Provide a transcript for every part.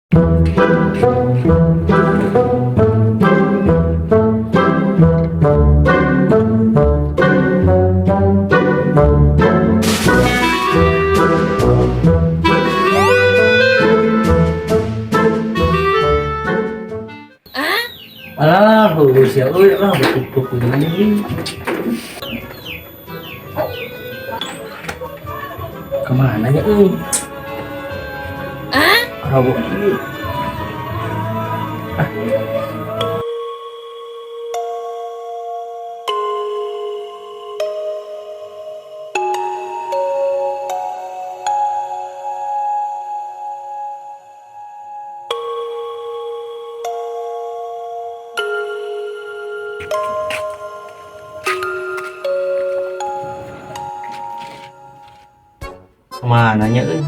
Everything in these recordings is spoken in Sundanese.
Alah, heueuh sia euy lah betul kuning. Kemana nya euy? Ah? Rabu ieu. Ah. Kemana nya euy?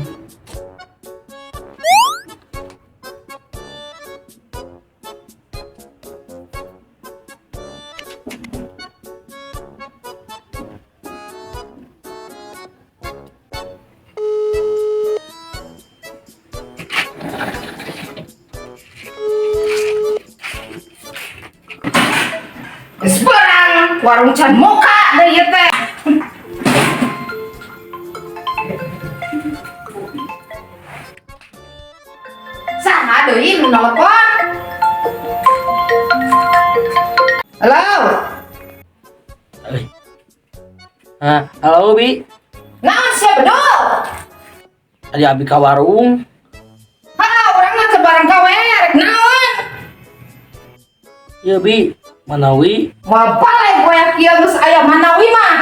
Geus beurang warung can muka deui ieu teh. Saha deui nu nelpon? Halo. Euy. Ah, halo Bi. Naon sia bedul? Adi abi ka warung. Ha, urang mah teu barang gawe rek naon? Ieu Bi, manawi Moal balik poe kieu geus aya manawi mah.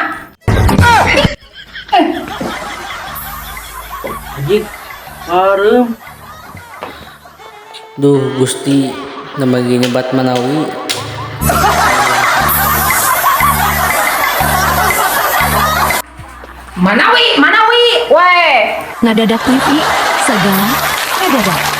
Ajik pareum. Duh Gusti, namagi nyebat manawi. Manawi, manawi, we. Ngadadak TV, segala ngadadak.